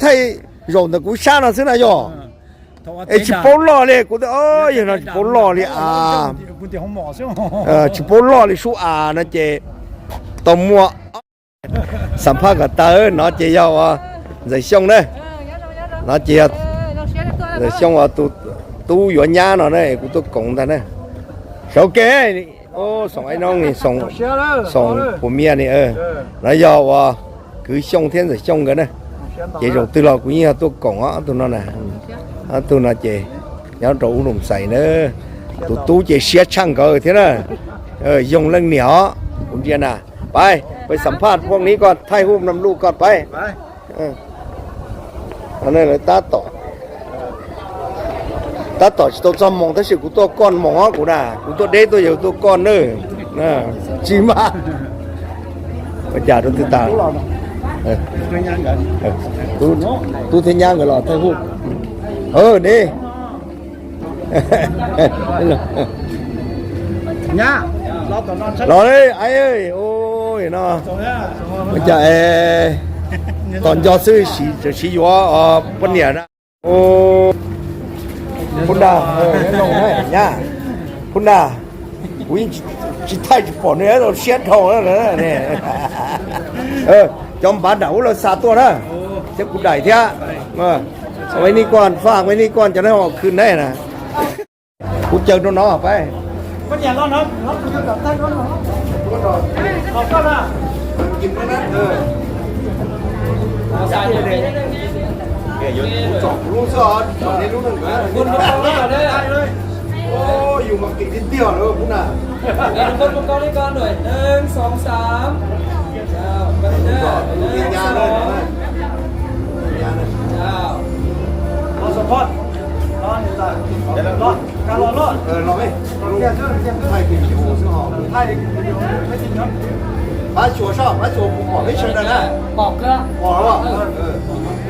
ໄທໂຈນແຕ່ກູຊານະຊຶນະຢໍ. ເອີ ຊິໂປຫຼໍ່ເລີຍ ກູເອີຍເນາະ ຊິໂປຫຼໍ່ເລີຍອາ ເອີ ຊິໂປຫຼໍ່ເລີຍຊູອານະເຈ ຕໍ່ມົວ. ສຳພາດກັບຕາເອີເນາະ ເຈຍາວວ່າ ໃສ່ຊ່ອງເດີເນາະ ເຈຍາວ ໃສ່ຊ່ອງວ່າ ຕູ ຕູຢວນຍາເນາະເດີ ກູຕົວກົງຕາເດີ ເຊົາແກ່ ໂອ້ ສອງໄອ້ນ້ອງນີ້ ສອງ ສອງຜົວເມຍນີ້ ເອີ ລະຢາວວ່າ ຄືຊ່ອງທຽນໃສ່ຊ່ອງກັນເດີ ເຈໂຈງຕື່ລອ ກູຍິງເອົາຕົວກົງເອົາ ຕູນັ້ນນະ ເອົາຕູນະເຈ ຍາວໂຕອຸດົມໃສເດີ ຕູ ຕູເຈເຊຍຊ່າງເກີເທນະ ເອີ ຍົງເລື່ອງໜຽວ ຄຸນເຈຍນະ ໄປ ໄປສຳພາດພວກນີ້ກ່ອນ ຖ່າຍຮູບນຳລູກກ່ອນ ໄປ ໄປ ເອີ ອັນນັ້ນແຫຼະ ຕາຕໍ່ ຕາຕໍ່ຊິໂຕຈອມມອງ ຕາຊິກູຕົວກ່ອນມອງ ກູນະ ກູຕົວເດຕົວຢາວຕົວກ່ອນເດີ ນະ ຈີມາ ປະຈາດຕົວຕິດຕາ ເອີ ຕູ ຕູເທນຍາງກໍຫຼໍ່ ຖ່າຍຮູບ ເອີ ນີ້ ຍາ ລໍຕໍ່ນອນ ລໍເລີຍ ໄອ້ເອີຍ ໂອ້ຍເນາະ ມັນຈະ ເອ ຕອນຍໍຊື້ສີ ສີຢູ່ ເອີ ປະເນຍນະ ໂອ້ ພຸ້ນນະ ເອີ ລົງໃຫ້ຍາ ພຸ້ນນະ ອຸ້ຍ ຊິຖ່າຍຊິປອນເນາະ ເຮົາເຊຍເທົ່ານັ້ນນະ ນີ້ ເອີ ຈອມບັດນະ ໂອ້ ລາວສາຕົວນະ ເຈັບກູໄດ້ເທະ ເອີ ເອົາໄວ້ນີ້ກ່ອນ ຝາກໄວ້ນີ້ກ່ອນ ຈະໄດ້ເອົາຄືນໄດ້ນະ. ກູເຈີໂດນເນາະ ໄປ ມັນຢ່າຮ້ອນເນາະ ເນາະ ມັນຢູ່ກັບໃຕ້ຮ້ອນເນາະ ເອົາກ່ອນນະ ກິນເທົ່ານັ້ນ ເອີ ໃສ່ເລີຍ ເອີ ຢູ່ສອງລູກ ສອງ ສອງໃນລູກໜຶ່ງ ເອີ ຄົນບໍ່ເຂົ້າເລີຍ ໄດ້ເລີຍ ໂອ້ ຢູ່ມາກິນຕິດດຽວເລີຍພຸ້ນນະ ເອີ ຄົນບໍ່ເຂົ້າເລີຍກ່ອນເລີຍ ໜຶ່ງ ສອງ ສາມ ເຈົ້າ ໄປເດີ ໜຶ່ງ ສອງ ເຈົ້າ ຂໍສະພອດ ນອນຢູ່ຕາ ນອນ ກະລອດ ເອີ ລອດເວີຍ ຖ່າຍຄລິບວິດີໂອ ປາໂຈຊອບ ປາໂຈ ບອກໃຫ້ເຊີນນະ ບອກເກີ ບອກແລ້ວ ເອີ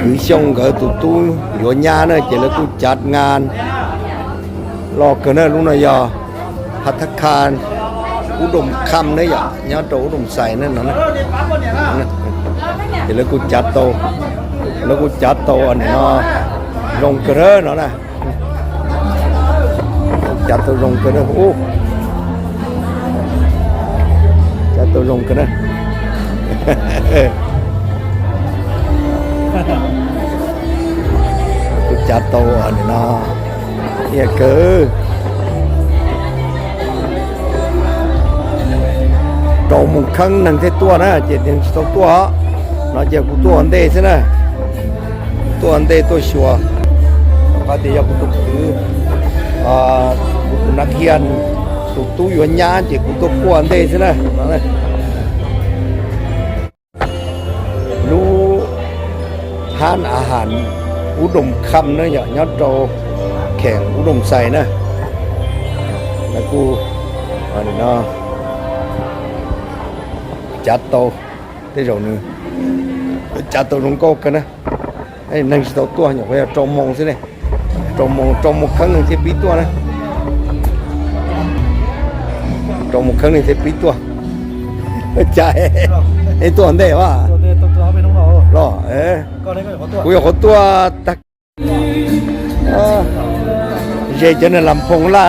ຄືຊ່ວງເຂົາຕູຕູ້ ຢູ່ຍາເນີ ເຈົ້າເລີຍກູຈັດງານ ລໍເກີນເນີ ລຸງນ້ອຍຢໍ ພັດຕາຄານ ອຸດົມຄຳເນີ ຍາວໂຕອຸດົມໄຊເນີ ເນາະ ເຈົ້າເລີຍກູຈັດໂຕ ເລີຍກູຈັດໂຕອັນນີ້ເນາະ ລົງເກີນເນີ ເນາະນະ. ຈັດໂຕລົງກັນເດີ ໂອ້ ຈັດໂຕລົງກັນເດີ ຈັດໂຕອັນນີ້ເນາະ ເອີ ຄືໂຕໂມງເຄິ່ງໜຶ່ງເທື່ອຕົວະນະ ເຈັດໂມງຕົວະເນາະ ເຈົ້າ ກູຕົວະອັນເດຊະນະ. ຕົວະອັນເດຕົວະຊົວ ເຂົາຕິຢາກກູຕົວະຄື ເອີ ບຸກນັກຮຽນ ຕູຕູ້ຢູ່ຍາ ເຈົ້າ ກູຕົວະກົວະອັນເດຊະນະ ຢູ່ຮ້ານອາຫານອຸດົມຄຳເນີ ຍາວໂຕແຂວງອຸດົມໄຊເນີ ລະກູ ອັນນີ້ເນາະ ຈັດໂຕ ເດໂດໜຶ່ງ ຈັດໂຕລົງກໍກັນນະ ເອີ ໜຶ່ງຊິໂຕຕົວະ ຍັງໄປໂຕໂມງຊິເດ ໂຕໂມງ ໂຕໂມງເຄິ່ງໜຶ່ງຊິປີຕົວະນະ ໂຕໂມງເຄິ່ງໜຶ່ງຊິປີຕົວະ ເອີ ຈ່າຍ ເອີ ຕົວະເດວະ ລໍ ເອີ ກູຢາກຂໍຕົວະ ເອີ ເຢ ເຈົ້າເນີ ລຳໂພງລາ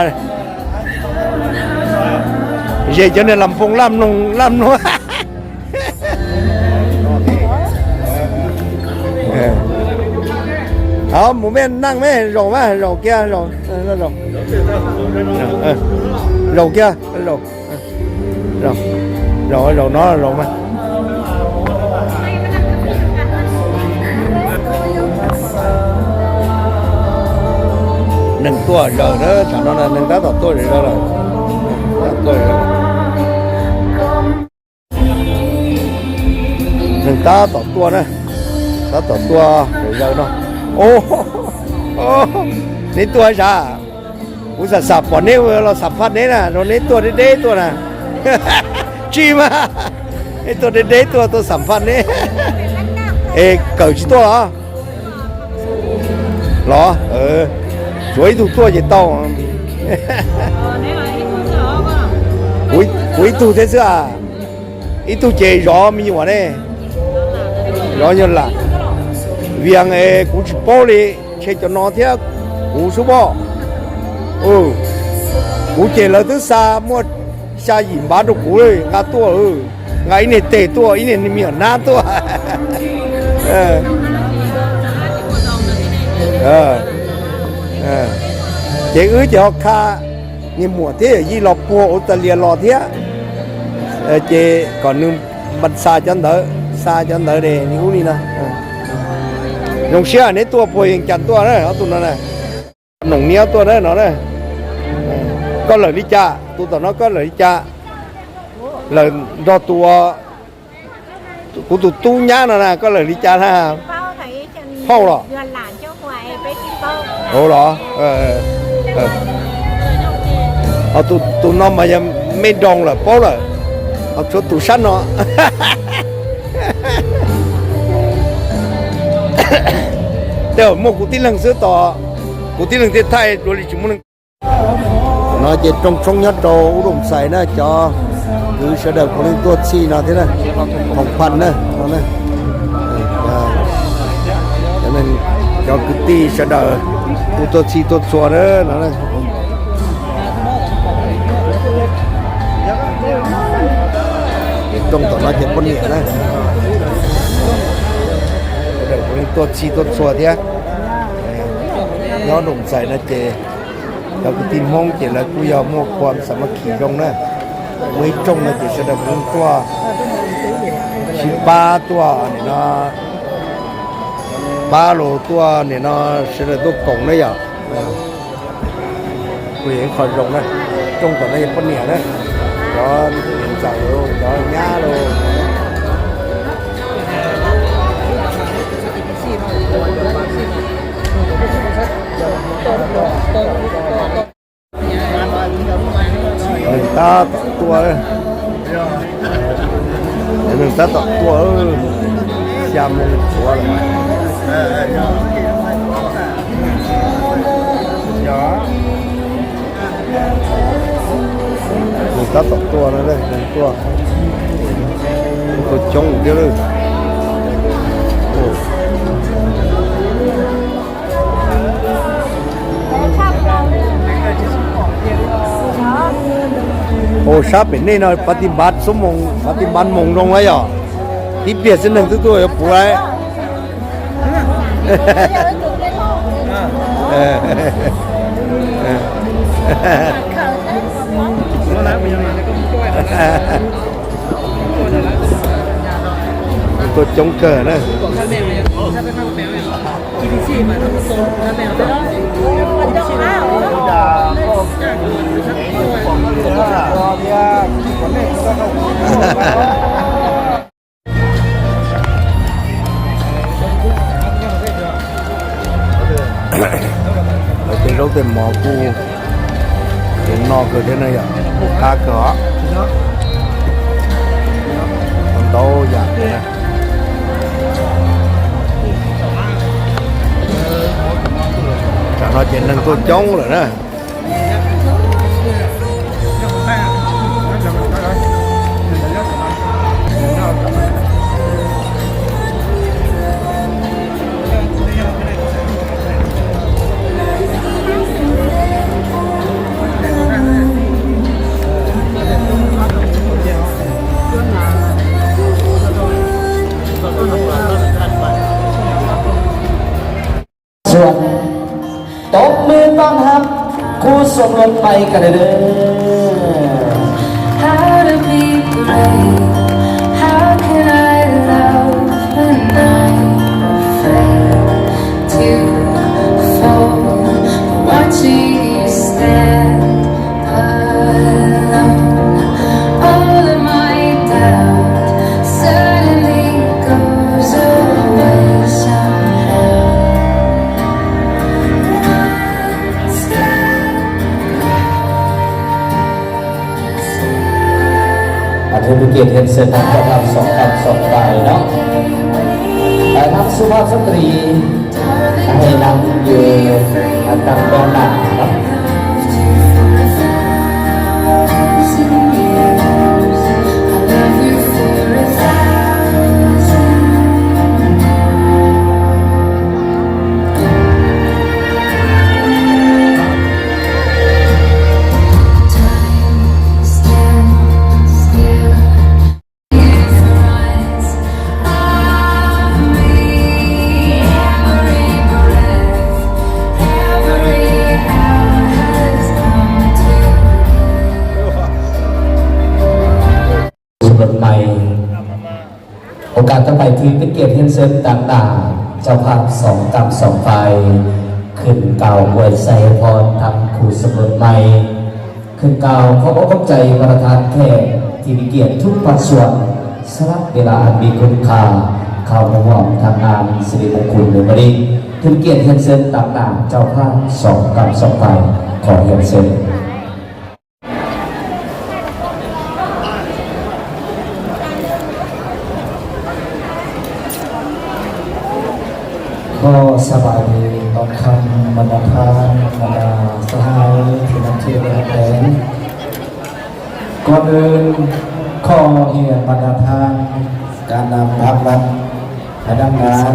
ເຢ ເຈົ້າເນີ ລຳໂພງລາມນົງ ລາມນົງ ເອີ ເອົາ ບໍ່ແມ່ນ ນັ່ງແມ້ ລົງມາ ລົງເກຍ ລົງ ເອີ ລົງ ເອີ ລົງເກຍ ລົງ ເອີ ລົງ ລົງ ລົງເນາະ ລົງມາ ໜຶ່ງຕົວະເດີ ສາວນ້ອຍ ໜຶ່ງຕາຕໍ່ຕົວະເດີ ຕົວະເດີ ໜຶ່ງຕາຕໍ່ຕົວະນະ ຕາຕໍ່ຕົວະເດີເນາະ ໂອ້ ໂອ້ ນີ້ຕົວະຊາ ອຸດສ່າສາບປອນນີ້ ເຮົາສຳພັດນີ້ນະ ໂດນນີ້ຕົວະເດໆຕົວະນະ ຈີມາ ນີ້ຕົວະເດໆຕົວະ ຕົວະສຳພັດນີ້ ເອ ເກີດຊິຕົວະເນາະ ຫຼໍ ເອີ ສວຍທຸກຕົວະເຈເຕົ້າ ອຸຍ ອຸຍ ຕູເທເສືອ ອີ່ຕູເຈ ຢໍມີຫວະເນ ຢໍຍົນລະ ວຽງເອ ກູຊິໂປ້ລີ ເຊຈະນອທຽ ກູຊຸບໍ ເອີ ກູເຈເລີຕື້ຊາ ໝວດຊາຍິນບານໂຕກູເລີຍ ງາຕົວະ ເອີ ງາອີເນເຕຕົວະ ອີເນມີໜ້າຕົວະ ເອີ ເອີ ເອີ ເຈອືເຈຮອກຄາ ນີ້ໝວດເທ ຢີ່ລໍປົວ ອົດຕາເລຍລໍເທຍ ເອີ ເຈກ່ອນໜຶ່ງ ບັນຊາຈັນເດີ ຊາຈັນເດີເດ ນີ້ອູ້ນີ້ນະ ເອີ ຍົງເຊຍ ໃນຕົວປົວຫຍັງຈັນຕົວເນາະ ເອົາຕຸນນັ້ນນະ ໜົງໜຽວຕົວເນາະເນາະ ເອີ ກໍເລີຍລິຈາ ຕຸຕອນເນາະ ກໍເລີຍລິຈາ ເລີຍດໍຕົວ ກູຕູຕູ້ຍານະນະ ກໍເລີຍລິຈານະ ເຜົາເນາະ ໂອ້ ເອີ ເອີ ເອົາຕູ ຕູນ້ອງມາຍາມເມດອງລະ ເປົາລະ ເອົາຊົດຕູຊັ້ນເນາະ ແຕ່ວ່າໝົດກູຕິເລິງຊື້ຕໍ່ ກູຕິເລິງເທດໄທໂດຍລິຈຸມຸນ ເນາະ ເຈັດຕົງຊົງຍອດໂຕອຸດົມໄຊນະ ຈອ ຄືສະເດີມຂອງໜຶ່ງຕົວະສີ່ເນາະ ທີ່ນະ ຂອງພັນນະ ເນາະ ເອີ ຈາກນັ້ນ ຈອ ຄືຕີສະເດີມ ອຸຕົວະສີ່ຕົວະຊົ່ວເດີ ເນາະ ເຈັດຕົງຕໍ່ເນາະ ເຈັດຄົນນີ້ນະ ສະເດີມຂອງໜຶ່ງຕົວະສີ່ຕົວະຊົ່ວເທຍ Nho đồng dạy là chè, là cái tin mong chè là cứ yo mua quan sa mắc kỳ trong đó, mới trong là chè sẽ được mong tua, chỉ ba tua này nó, ba lô tua này nó sẽ là tua cổng đấy à. Quỷ khỏi rồng đấy, trong cổng đây phân nỉa đấy, có điện thoại rồi, có nhá rồi. Người ta tỏ tua đấy. Người ta tỏ tua, ừ. Siam tua đấy. Người ta tỏ tua nó đây, tua. Tua trống kia đấy. Ồ. Ô, sắp đến đây nó, ປະຕິບັດ ชั่ວໂມງ ປະຕິບັດໂມງລົງແລ້ວຫວາ? ຕິດວຽກຊັ້ນໜຶ່ງ ຕົວໆ ຜູ້ໃດ ເອີ ເອີ ຕົວຈົງເກີນເນາະ. ເປັນໂລກເຕັມໝໍກູ ເປັນນອກເກີດເຮັດໜ້ອຍຢາກກາເກີດ ມັນໂຕຢາກນະ ຈາກເຮົາເຈັນໜຶ່ງຕົວຈົງເລີຍນະ. ສ່ວນ ຕົບມືຕ້ອນຮັບຄູ່ສົມລົດໃໝ່ກັນເດີ. How to be brave? How can I love when I'm afraid to fall? Watching you stand alone, all of my doubt suddenly goes away somehow. One step closer. ອາ ຖືເປັນກຽດຮຽນເຊີນທາງເຈົ້າພາບສອງກຳສອງຝ່າຍເນາະ ແລະ ທັງສຸພາບສະຕຣີ ໃຫ້ນັ່ງຢູ່ ອາ ຕັ້ງດ້ານໜ້າເນາະ. ສົມລົດໃໝ່ ໂອກາດຕໍ່ໄປ ຖືເປັນກຽດຮຽນເຊີນຕາງໜ້າເຈົ້າພາບສອງກຳສອງຝ່າຍ ຂຶ້ນກ່າວອວຍໄຊໃຫ້ພອນທາງຄູ່ສົມລົດໃໝ່. ຂຶ້ນກ່າວຂອບອົກຂອບໃຈປະທານແຂກທີ່ມີກຽດທຸກພາກສ່ວນ ສຳລັບເວລາອັນມີຄຸນຄ່າເຂົ້າມາຮ່ວມທຳງານສິລິມົງຄຸນໃນມື້ນີ້. ຂຶ້ນກຽດຮຽນເຊີນຕາງໜ້າເຈົ້າພາບສອງກຳສອງຝ່າຍ ຂໍຮຽນເຊີນ. ຂໍສະບາຍດີຕອນຄ່ຳ ບັນດາທ່ານ ບັນດາສະຫາຍທີ່ນັບຖື ແລະ ຮັກແພງ. ກ່ອນອື່ນ ຂໍຮຽນບັນດາທ່ານ ການນຳພາກລັດ, ພະນັກງານ,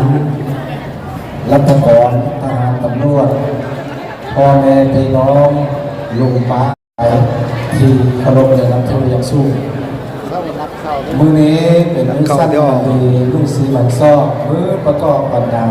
ລັດຖະກອນ, ທະຫານ, ຕຳຫຼວດ, ພໍ່ແມ່ພີ່ນ້ອງ, ລຸງປ້າ ທີ່ເຄົາລົບ ແລະ ນັບຖືຢ່າງສູງ. ມື້ນີ້ເປັນມື້ສັນວັນດີລຸງສີວັນຊອກ ມື້ປະກອບວັນງານ.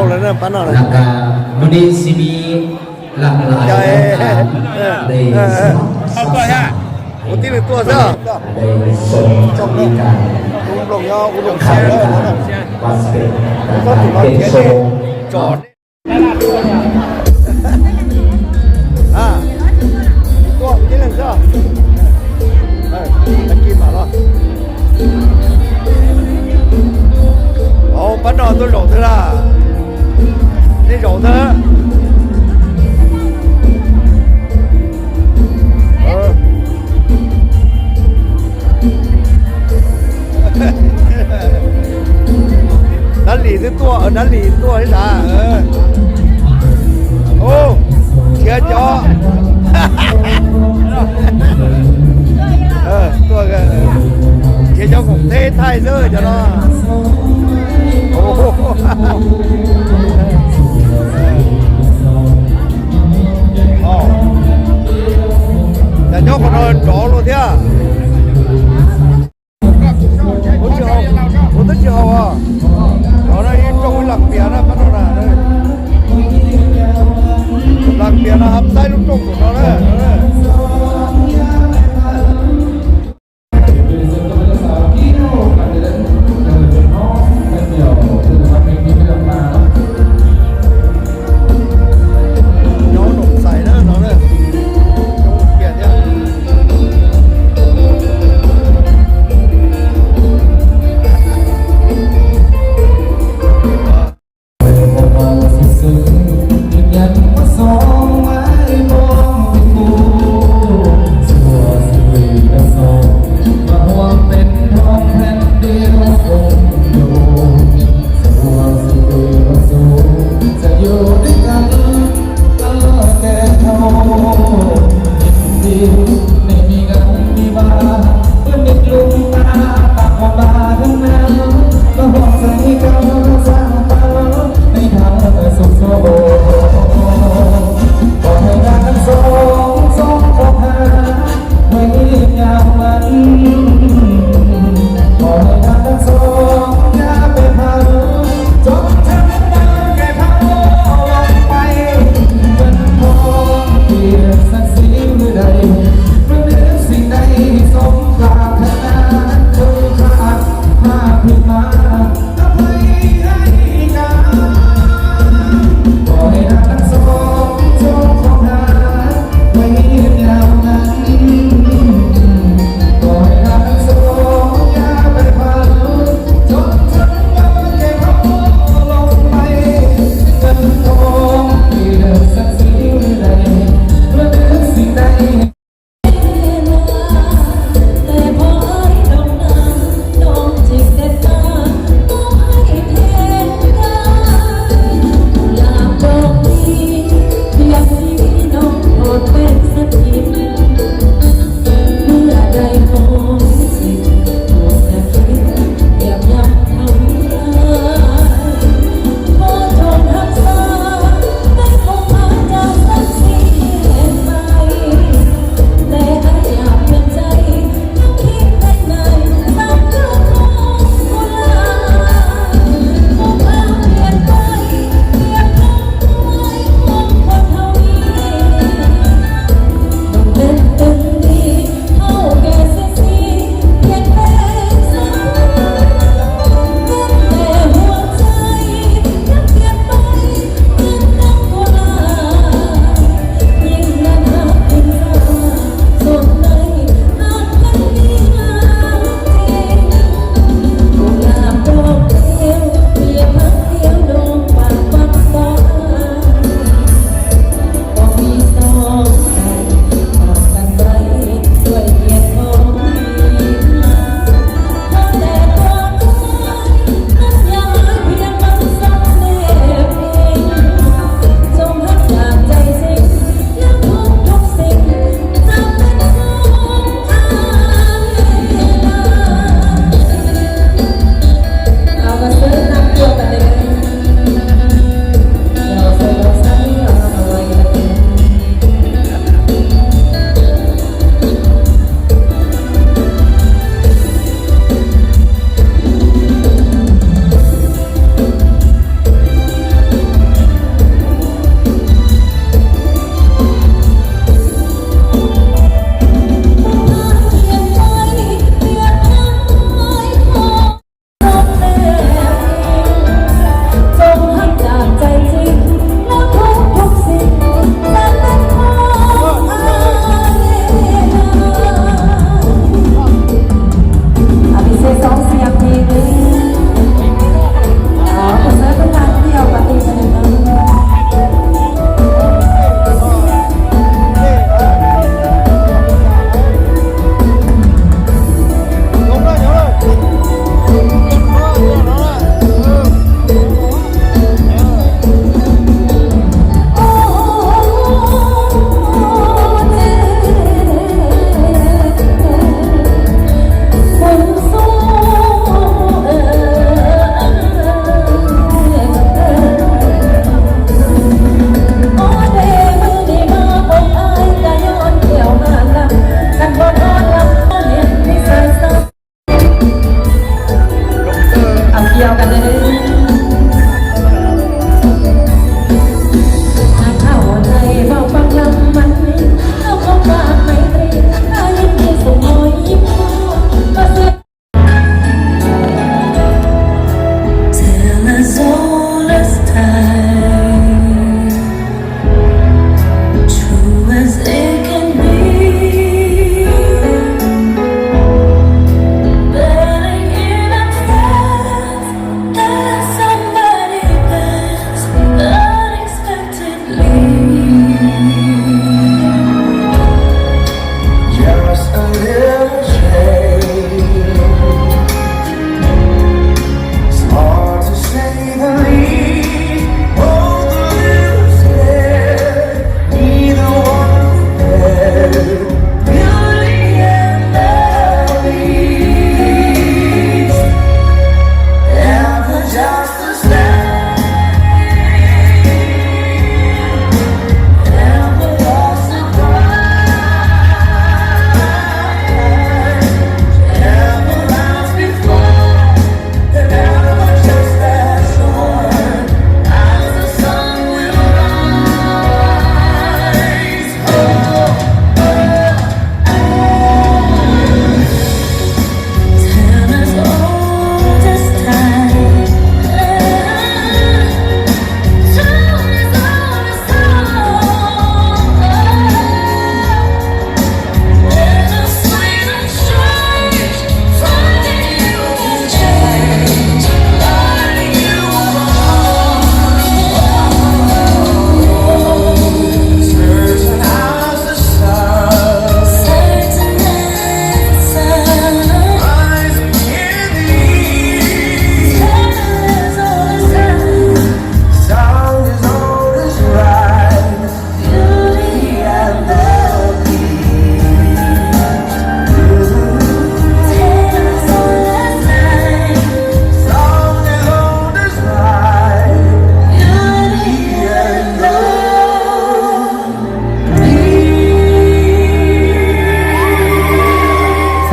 າແລ້ວນະ ປ້ານ້ອຍ ແລ້ວກະມື້ນີ້ຊິມີຫຼາກຫຼາຍ ເອີ ເອີ ເອີ ເອີ ເອົາກ່ອນ ໂອ້ ຕິດຕົວຊະ ໄດ້ຊົມມີການ ລຸງ ລຸງ ລຸງ ຂາຍການ ວ່າຊິເປັນການເປັນໂຊ ຈອດ ອ່າ ກໍກິນເລີຍເຈົ້າ ເອີ ໄປກິນມາເນາະ ເອົາ ປ້ານ້ອຍ ໂຕໂຕເທື່ອລະ ນີ້ໂຕເທື່ອ ເອີ ນັ້ນຫຼີກຕົວ ເອີ ນັ້ນຫຼີກຕົວໃຫ້ສາ ເອີ ໂອ້ ເຊື່ອເຈາະ ເອີ ຕົວກໍ ເຊື່ອເຈາະຂອງເທດໄທເດີ້ ເຈົ້າເນາະ ໂອ້ໂຫ. ເທື່ອ ໂອ້ ເຈົ້າ ໂອ້ ເຈົ້າ ເອົານະ ອີ່ຕົງຫຼັກເປຍນະ ມັນເອົານະ ຫຼັກເປຍນະ ຮັບໃຊ້ລູກຕົງເຂົາເນາະ.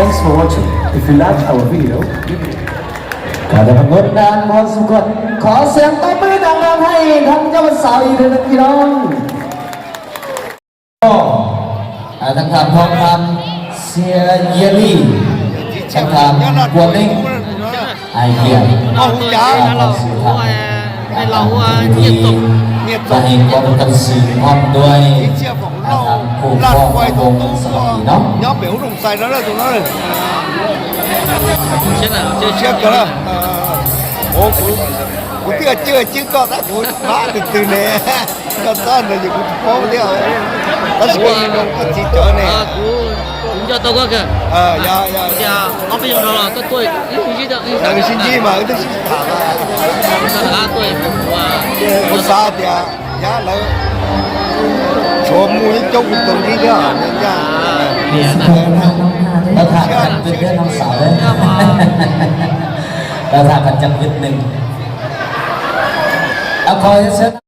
Thanks for watching. If you like our video, ການງົດງາມພໍສົມຄວນ ຂໍສຽງຕົບມືດັງໆໃຫ້ທ່ານເຈົ້າສາວອີກເທື່ອໜຶ່ງ ພີ່ນ້ອງ. ອາ ທາງທ່ານທອງຄຳ ເຊຍເຢຍລີ ທາງທ່ານ ກວນເນັງ ໃຫ້ກຽດ ເອົາຫູຈັກ ເອົາເຂົ້າສູ່ທາງ ໃນລາວວ່າງຽບຕົກ ງຽບຕົກ ໃຫ້ຄວາມກັນສີພ້ອມດ້ວຍ ອ່າ ທາງຜູ້ຄອງວົງສະຫວັດດີເນາະ ຍອມເປັນອຸດົມໄຊແລ້ວເດີ ເຊຍນະ ເຊຍ ເຊຍກັນລະ ໂອ້ ກູ ກູເທື່ອເຈີຈິງກໍຕາ ກູມາຕື່ນໆແນ່ ກໍຕ້ອນຢູ່ ກູພໍດຽວ ກໍຊິເປັນ ກໍຊິເຈີແນ່ ອາ ກູ ເຈົ້າຕົກກໍ ເອີ ຢ່າ ຢ່າ ຢ່າ ເອົາໄປຢູ່ດອກ ກໍຕົວ ຢູ່ທີ່ ຢູ່ທີ່ ເອີ ຊິຍິງມາ ກໍຊິຖາມວ່າ ກໍລາຕົວ ວ່າ ອຸດສາດຽ ຢ່າເລີຍ ໂຊມໝູ່ຈົກຕົງນີ້ເດີ ຢ່າ ລະຖ້າກັນເປັນເລື່ອງນ້ອງສາວເດີ ລະຖ້າກັນຈັກນິດໜຶ່ງ ເອົາ ຂໍເຊີນ.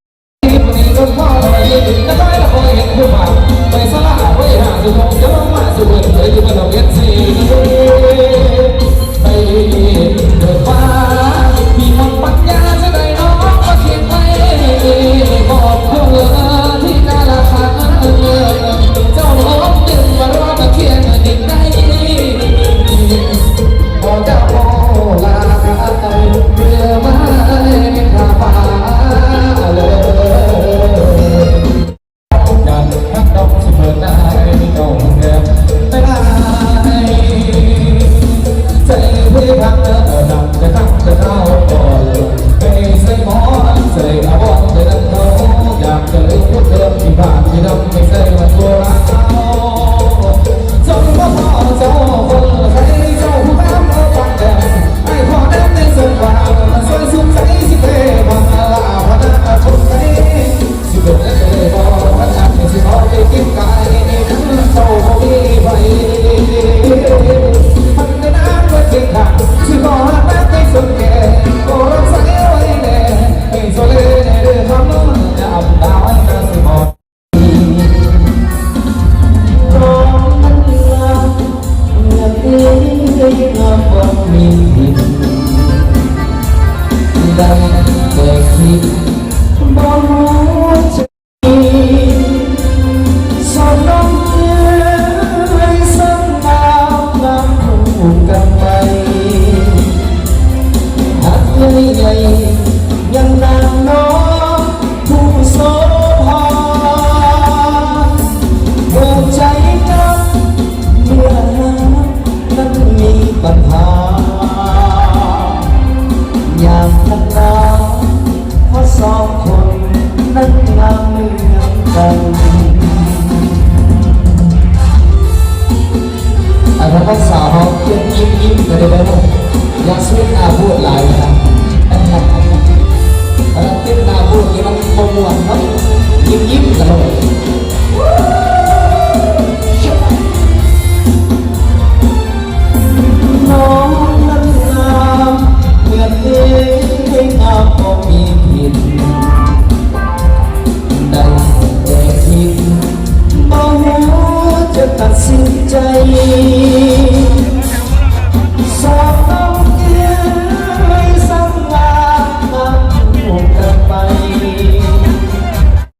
ອັນນັ້ນພາສາເຮົາ ຢ້ຽມຍິ້ມໆ ກໍໄດ້ເດີ ຢ່າສູດໜ້າບູດຫຼາຍນະ ອັນນັ້ນຕິດໜ້າບູດນີ້ມັນບໍ່ມ່ວນເນາະ ຍິ້ມໆ ຕະຫຼົກ.